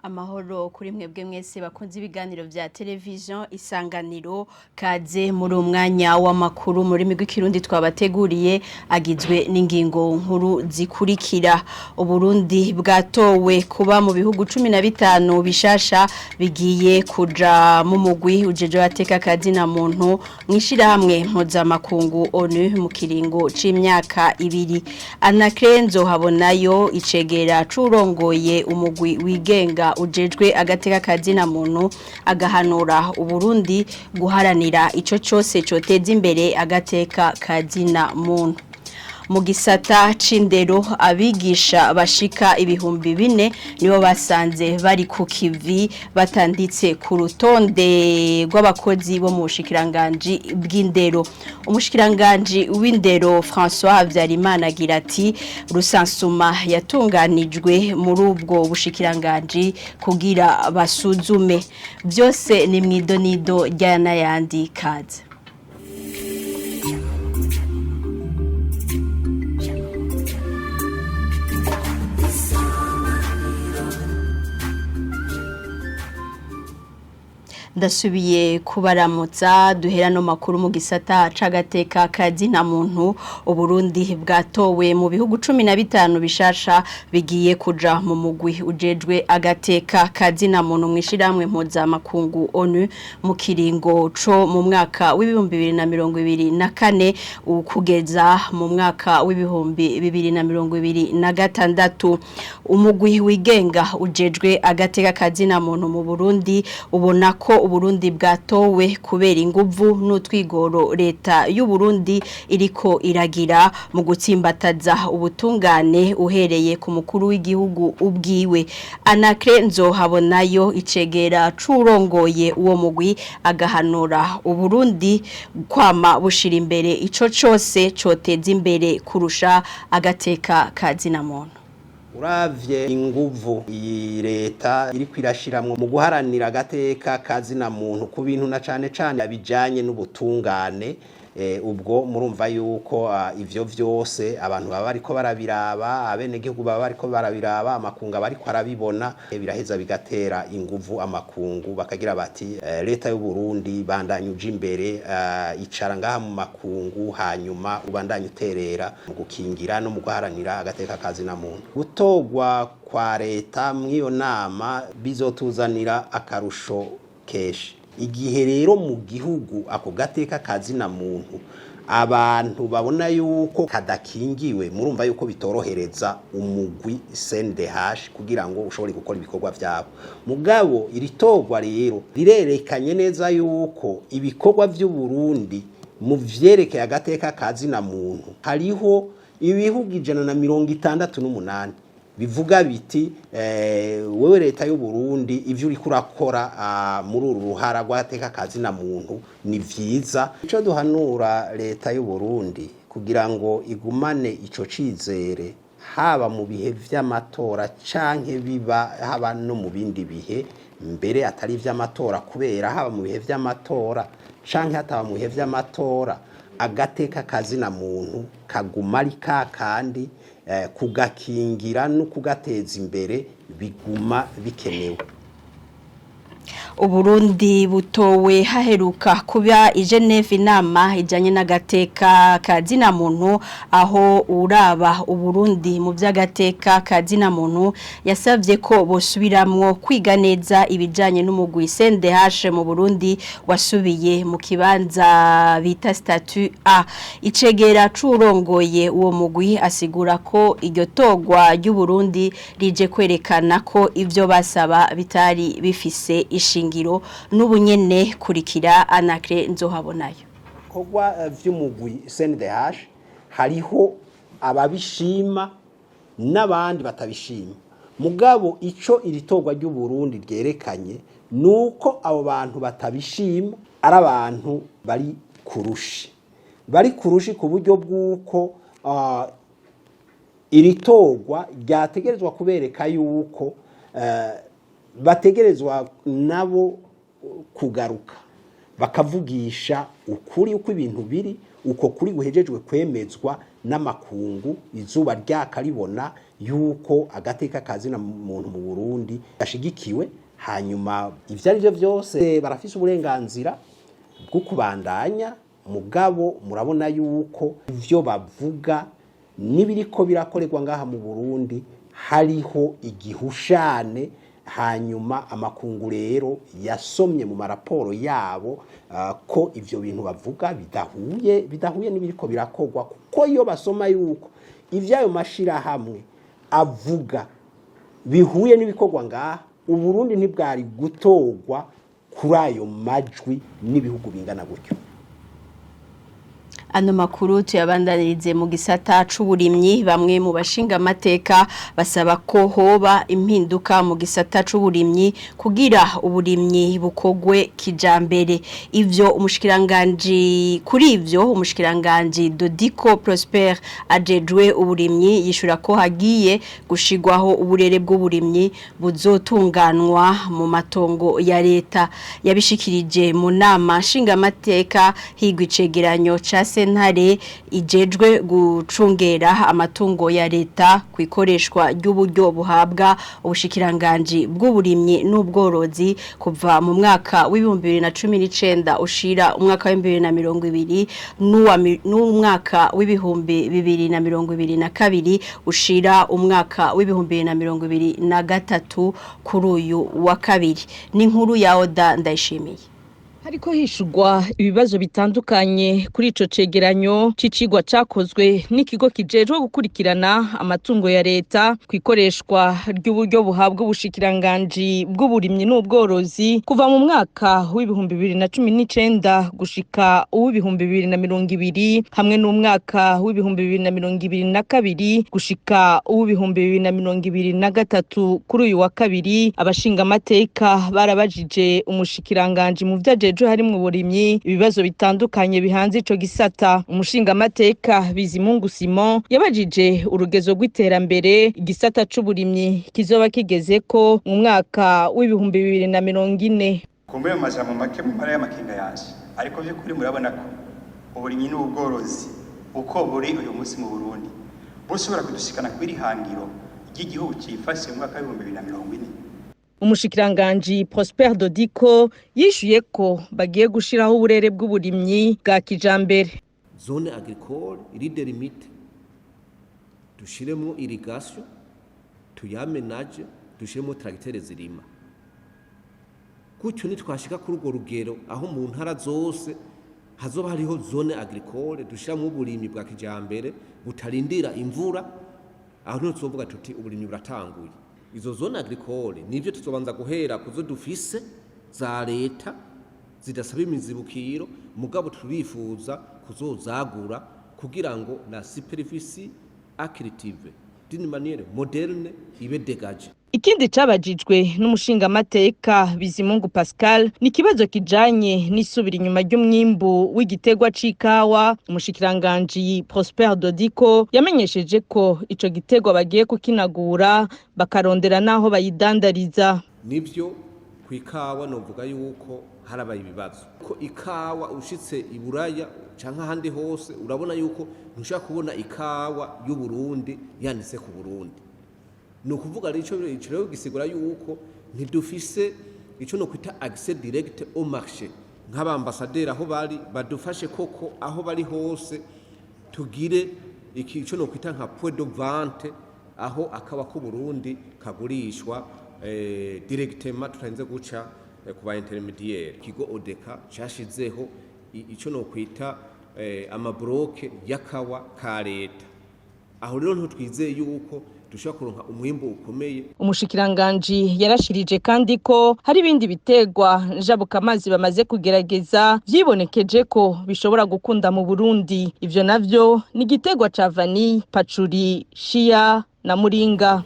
Amahoro kuri mwebwe mwese bakunze ibiganiro vya television Isanganiro. Kaze muri umwanya w'amakuru mu rurimi rw'ikirundi twabateguriye, agizwe n'ingingo nkuru zikurikira: Uburundi bwatowe kuba mu bihugu 15 bishasha bigiye kuja mu mugwi ujeje ateka kazina muntu mwishirahamwe mpuzamakungu ONU mu kiringo c'imyaka 2. Anakrenzo habonayo, icegera curongoye umugwi wigenga ujejwe agateka kazina muntu, agahanura Uburundi guharanira ico cose coteza imbere agateka kazina muntu. Mu gisata c'indero, abigisha bashika 4000 nibo basanze bari ku kivi batanditse ku rutonde rw'abakozi bo mu bushikiranganji bw'indero. Umushikiranganji w'indero François Habyarimana agira ati recensement yatunganijwe muri ubwo bushikiranganji kugira basuzume byose. Ni mwidonido rya n'ayandi, kaze. Ndasubiye kubaramutsa. Duhera no makuru mu gisata c'agateka kazina muntu. Uburundi bwatowe mu bihugu 15 bishasha bigiye kuja mu mugwi ujejwe agateka kazina muntu mwishirahamwe mpuzamakungu ONU mu kiringo co mu mwaka w'2024 kugeza mu mwaka w'2026. Umugwi wigenga ujejwe agateka kazina muntu mu Burundi ubona ko Uburundi bwatowe kubera inguvu n'utwigoro leta y'u Burundi iriko iragira mu gutsimbataza ubutungane, uhereye ku mukuru w'igihugu ubwiwe. Anakre Nzohabonayo, icegera curongoye uwo mugwi, agahanura Uburundi kwama bushira imbere ico cose coteza imbere kurusha agateka kazina muntu. Uravye inguvu iyi leta iriko irashiramwo mu guharanira agateka kazina muntu ku bintu na cane cane bijanye n'ubutungane, ubwo murumva yuko ivyo vyose abantu baba bariko barabiraba, abenegihugu baba bariko barabiraba, amakungu bariko arabibona. Biraheza bigatera inguvu amakungu, bakagira bati leta y'u Burundi, bandanye uje imbere, icara ngaha mu makungu, hanyuma ubandanye uterera mu gukingira no mu guharanira agateka kazina muntu. Gutogwa kwa leta mw'iyo nama bizotuzanira akarusho kenshi. Igihe rero mu gihugu ako gateka kazina muntu abantu babona yuko kadakingiwe, murumva yuko bitorohereza umugwi CNDH kugira ngo ushobore gukora ibikorwa vyabo. Mugabo iri torwa rero rirerekanye neza yuko ibikorwa vy'u Burundi mu vyerekeye agateka kazina muntu, hariho ibihugu 168 bivuga biti wewe leta y'u Burundi, ivyo uriko urakora muri uru ruhara rw'agateka kazina muntu ni vyiza. Ico duhanura leta y'u Burundi kugira ngo igumane ico cizere, haba mu bihe vy'amatora canke biba haba no mu bindi bihe mbere atari ivy'amatora, kubera haba mu bihe vy'amatora canke hataba mu bihe vy'amatora, agateka kazina muntu kaguma ari ka kandi, kugakingira no kugateza imbere biguma bikenewe. Uburundi butowe haheruka kuba i Geneve inama ijanye n'agateka kazina muntu, aho uraba Uburundi mu by'agateka kazina muntu yasavye ko bosubiramwo kwiga neza ibijanye n'umugwi CNDH mu Burundi wasubiye mu kibanza bita statut A. Icegera curongoye uwo mugwi asigura ko iryo togwa ry'u Burundi rije kwerekana ko ivyo basaba bitari bifise ishingiro n'ubunyene. Kurikira Anakre Nzohabonayo. Ibikorwa vy'umugwi CNDH, hariho ababishima n'abandi batabishima. Mugabo ico iri torwa ry'u Burundi ryerekanye nuko abo bantu batabishima ari abantu bari kurushi, ku buryo bw'uko iri torwa ryategerezwa kubereka yuko bategerezwa nabo kugaruka bakavugisha ukuri uko ibintu biri, uko kuri guhejejwe kwemezwa n'amakungu izuba ryaka ribona. yuko agateka kazina muntu mu Burundi gashigikiwe. Hanyuma ivyo ari byo byose barafise uburenganzira bwo kubandanya, mugabo murabona yuko ivyo bavuga n'ibiriko birakorerwa ngaha mu Burundi hariho igihushane. Hanyuma amakungu rero yasomye mu maraporo yabo ko ivyo bintu bavuga bidahuye n'ibiriko birakorwa, kuko iyo basoma yuko ivyayo mashirahamwe avuga bihuye n'ibikorwa ngaha, Uburundi ntibwari gutorwa kuri ayo majwi n'ibihugu bingana gutyo. Ano makuru tuyabandanirize mu gisata c'uburimyi. Bamwe mu bashinga amateka basaba ko hoba impinduka mu gisata c'uburimyi kugira uburimyi bukogwe kijambere. Ivyo umushikiranganje kuri ivyo umushikiranganje Dodico Prosper ajejwe uburimyi yishura ko hagiye gushigwaho uburere bw'uburimyi buzotunganwa mu matongo ya leta. Yabishikirije mu nama nshingamateka higwa icegeranyo ca sentare ijejwe gucungera amatungo ya leta ku ikoreshwa ry'uburyo buhabwa ubushikiranganji bw'uburimyi n'ubworozi kuva mu mwaka w'2019 ushira umwaka w'2020 n'umwaka w'2022 ushira umwaka w'2023 kuri uyu wa kabiri. Ni inkuru ya Oda Ndayishimiye. Hariko hishurwa ibibazo bitandukanye kuri ico cegeranyo c'icigwa cakozwe n'ikigo kijejwe gukurikirana amatungo ya leta ku ikoreshwa ry'uburyo buhabwa ubushikiranganji bw'uburimyi n'ubworozi kuva mu mwaka w'2019 gushika uw'2020 hamwe n'umwaka w'2022 gushika uw'2023. Kuri uyu wa kabiri, abashingamateka barabajije umushikiranganji mu vyo ajejwe harimwo uburimyi ibibazo bitandukanye bihanze ico gisata. Umushingamateka Bizimungu Simon yabajije urugezo rw'iterambere igisata c'uburimyi kizoba kigezeko mu mwaka w'2040. Kumbe mu majambo make mu mpara y'amakinga yanje, ariko by'ukuri murabona ko uburimyi n'ubworozi uko buri uyu munsi mu Burundi bushobora kudushikana kw'iri hangiro ry'igihugu cifashe mu mwaka w'2040? Umushikiranganji Prosper Dodico yishuye ko bagiye gushiraho uburere bw'uburimyi bwa kijambere. Zone agricole iri délimitée, dushiremo irrigation, tuyamenaje, dushiremo tracteur zirima. Gutyo nitwashika kuri urwo rugero aho mu ntara zose hazoba hariho zone agricole, dushiramo uburimyi bwa kijambere butarindira imvura, aho niho tuzovuga tuti uburimyi buratanguye. Izo zone agricole nivyo tuzobanza guhera kuzo dufise za leta zidasaba imizibukiro, mugabo turifuza kuzozagura kugira ngo la superficie à cultiver d'une manière moderne ibe dégagée. Ikindi cabajijwe n'umushingamateka Bizimungu Pascal ni ikibazo kijanye n'isubira inyuma ry'umwimbu w'igitegwa c'ikawa. Umushikiranganji Prosper Dodico yamenyesheje ko ico gitegwa bagiye kukinagura, bakarondera naho bayidandariza. Nivyo, ku ikawa novuga yuko harabaye ibibazo, ko ikawa ushitse i Buraya canke ahandi hose urabona yuko ntushobora kubona ikawa y'u Burundi yanditse ku Burundi. Ni ukuvuga rero ico rero gisigura yuko ntidufise ico no kwita accès direct au marché. Nk'abambasaderi aho bari badufashe koko, aho bari hose tugire iki ico no kwita nka point de vente, aho akaba ku Burundi kagurishwa directement tutarinze guca ku ba intermédiaire. Ikigo ODECA cashizeho ico no kwita amablocs y'akawa ka leta. Aho rero ntitwizeye yuko dushobora kuronka umwimbu ukomeye. Umushikiranganji yarashirije kandi ko hari ibindi bitegwa njabukamazi bamaze kugerageza vyibonekeje ko bishobora gukunda mu Burundi. Ivyo navyo ni igitegwa ca vanille, patchouli, chia na muringa.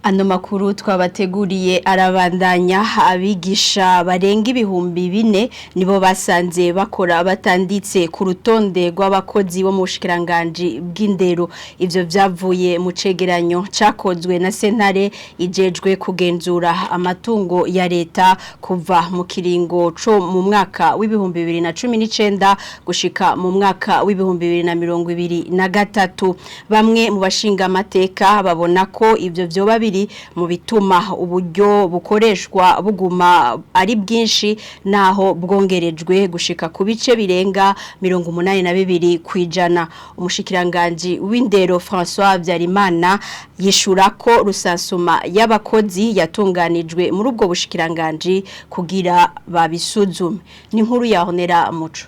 Ano makuru twabateguriye arabandanya. Abigisha barenga 4000 nibo basanze bakora batanditse ku rutonde rw'abakozi bo mu bushikiranganji bw'indero. Ivyo vyavuye mu cegeranyo cakozwe na sentare ijejwe kugenzura amatungo ya leta kuva mu kiringo co mu mwaka w'2019 gushika mu mwaka w'2023. Bamwe mu bashinga amateka babona ko ivyo vyoba biri mu bituma uburyo bukoreshwa buguma ari bwinshi naho bwongerejwe gushika ku bice birenga 82%. Umushikiranganji w'indero François Habyarimana yishura ko rusansuma y'abakozi yatunganijwe muri ubwo bushikiranganji kugira babisuzume. Ni nkuru ya Honera Muco.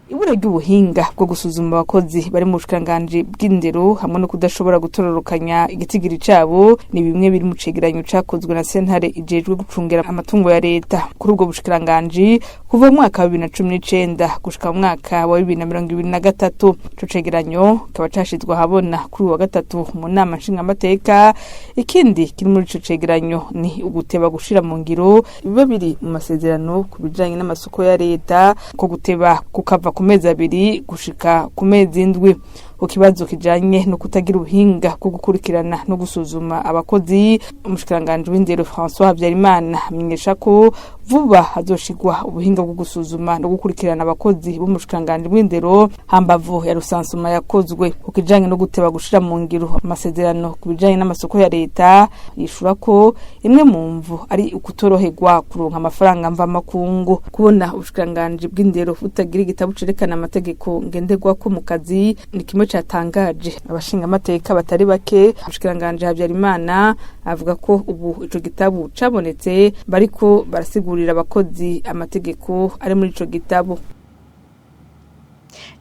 Ibura ry'ubuhinga bwo gusuzuma abakozi bari mu bushikiranganji bw'indero hamwe no kudashobora gutororokanya igitigiri cabo ni bimwe biri mu cegeranyo cakozwe na sentare ijejwe gucungera amatungo ya leta kuri ubwo bushikiranganji kuva mu mwaka wa 2019 gushika mu mwaka wa 2023. Ico cegeranyo kikaba cashizwe ahabona kuri uyu wa gatatu mu nama nshingamateka. Ikindi kiri muri ico cegeranyo ni uguteba gushira mu ngiro biba biri mu masezerano ku bijanye n'amasoko ya leta, ko guteba kukava ku mezi 2 gushika ku mezi 7. Ku kibazo kijanye no kutagira ubuhinga bwo gukurikirana no gusuzuma abakozi, umushikiranganji w'indero François Habyarimana amenyesha ko vuba hazoshigwa ubuhinga bwo gusuzuma no gukurikirana abakozi b'umushikiranganji w'indero hambavu ya rusansuma yakozwe. Ku kijanye no guteba gushira mu ngiro amasezerano ku bijanye n'amasoko ya leta, yishura ko imwe mu mvu ari ukutoroherwa kuronka amafaranga mvamakungu. Kubona ubushikiranganji bw'indero butagira igitabo cerekana amategeko ngenderwako mu kazi ni kimwe catangaje abashingamateka batari bake. Umushikiranganji Habyarimana avuga ko ubu ico gitabo cabonetse, bariko barasigurira abakozi amategeko ari muri ico gitabo.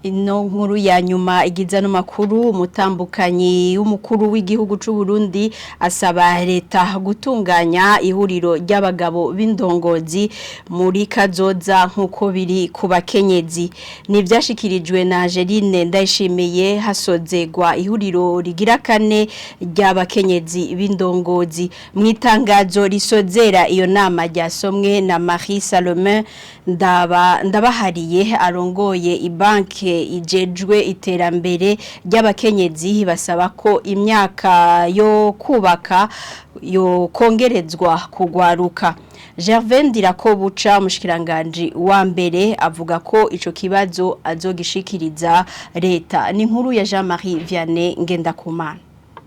Ino nkuru ya nyuma igiza no makuru, umutambukanyi w'umukuru w'igihugu c'u Burundi asaba leta gutunganya ihuriro ry'abagabo b'indongozi muri kazoza nkuko biri ku bakenyezi. Ni vyashikirijwe na Angeline Ndayishimiye hasozegwa ihuriro rigira kane ry'abakenyezi b'indongozi. Mu itangazo risozera iyo nama ryasomwe na Marie Salomon Ndabahariye arongoye ibanke ijejwe iterambere ry'abakenyezi, basaba ko imyaka yo kubaka yo kongerezwa kugwaruka. Gervais Ndirakobuca umushikiranganje wa mbere avuga ko ico kibazo azogishikiriza leta. Ni nkuru ya Jean-Marie Vianney Ngendakumana.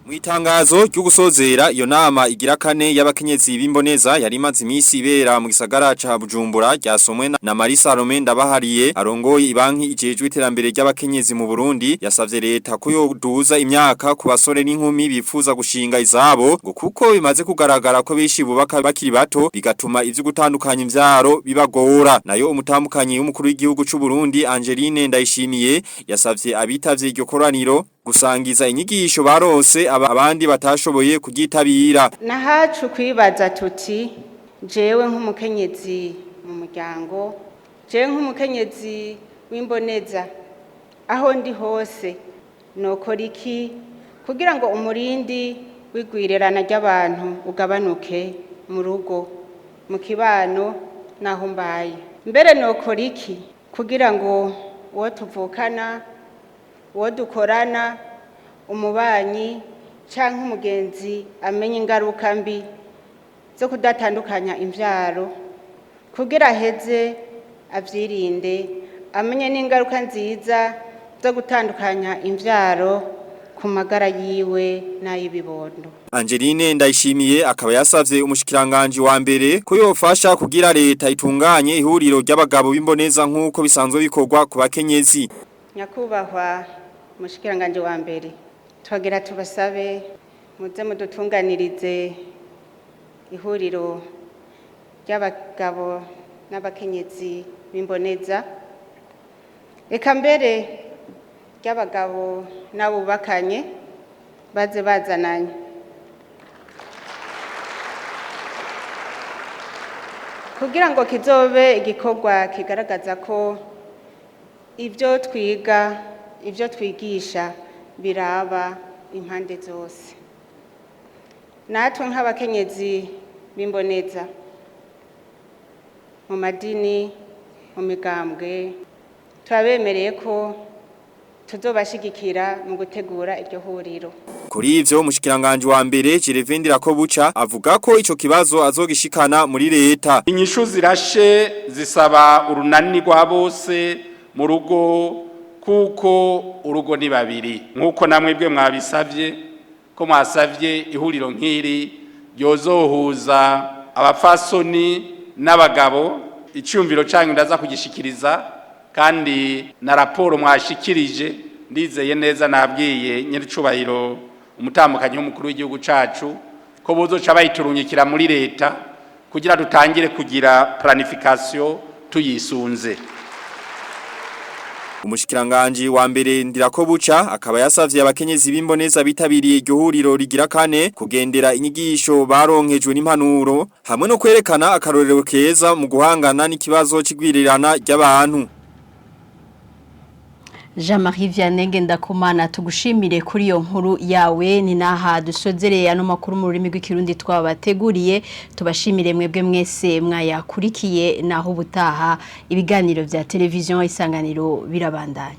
Mwitangazo ry'ugusozera iyo nama igira kane y'abakenyezi b'imboneza yari imaze imisi ibera mu gisagara ca Bujumbura ryasomwe na Marie Salome Ndabahariye arongoye ibanki ijejwe iterambere ry'abakenyezi mu Burundi, yasavye leta ko yoduza imyaka ku basore n'inkumi bifuza gushinga izabo, ngo kuko bimaze kugaragara ko benshi bubaka bakiri bato bigatuma ivyo gutandukanya imvyaro bibagora. Nayo umutambukanyi w'umukuru w'igihugu c'u Burundi Angeline Ndayishimiye yasavye abitavye iryo koraniro gusangiza inyigisho barose abandi batashoboye kugitabira. Nahacu kwibaza tuti jewe nk'umukenyezi mu muryango, jewe nk'umukenyezi w'imboneza aho ndi hose nokora iki kugira ngo umurindi w'igwirerana ry'abantu ugabanuke mu rugo, mu kibano naho mbaye. Mbere nokora iki kugira ngo uwo tuvukana, uwo dukorana, umubanyi canke umugenzi amenye ingaruka mbi zo kudatandukanya imvyaro, kugira aheze avyirinde, amenye n'ingaruka nziza zo gutandukanya imvyaro ku magara yiwe n'ay'ibibondo. Angeline Ndayishimiye akaba yasavye umushikiranganje wa mbere ko yofasha kugira leta itunganye ihuriro ry'abagabo b'imboneza nk'uko bisanzwe bikorwa ku bakenyezi. Nyakubahwa umushikiranganje wa mbere, twagira tubasabe muze mudutunganirize ihuriro ry'abagabo n'abakenyezi b'imboneza, eka mbere ry'abagabo n'abubakanye baze bazananye. Kugira ngo kizobe igikorwa kigaragaza ko ibyo twiga, ibyo twigisha biraba impande zose. Natwe nk'abakenyezi b'imboneza mu madini, mu migambwe, turabemereye ko tuzobashigikira mu gutegura iryo huriro. Kuri ivyo, umushikiranganje wa mbere Gervais Ndirakobuca avuga ko ico kibazo azogishikana muri leta. Inyishu zirashe zisaba urunani rwa bose mu rugo, kuko urugo ni babiri. Nk'uko namwebwe mwabisavye, ko mwasavye ihuriro nk'iri ryozohuza abafasoni n'abagabo, icyumviro cyanyu ndaza kugishikiriza, kandi na raporo mwashikirije ndizeye neza, nabwiye nyiricubahiro umutambukanyi w'umukuru w'igihugu cacu ko bozoca bayiturunyikira muri leta kugira dutangire kugira planification tuyisunze. Umushikiranganje wa mbere Ndirakobuca akaba yasavye abakenyezi b'imboneza bitabiriye iryo huriro rigira kane kugendera inyigisho baronkejwe n'impanuro hamwe no kwerekana akarorero keza mu guhangana n'ikibazo c'igwirirana ry'abantu. Jean-Marie Vianney Ngendakumana, tugushimire kuri iyo nkuru yawe. Ni naha dusozereye ano makuru mu rurimi rw'Ikirundi twabateguriye. Tubashimire mwebwe mwese mwayakurikiye. Naho ubutaha, ibiganiro vya Televiziyo Isanganiro birabandanya.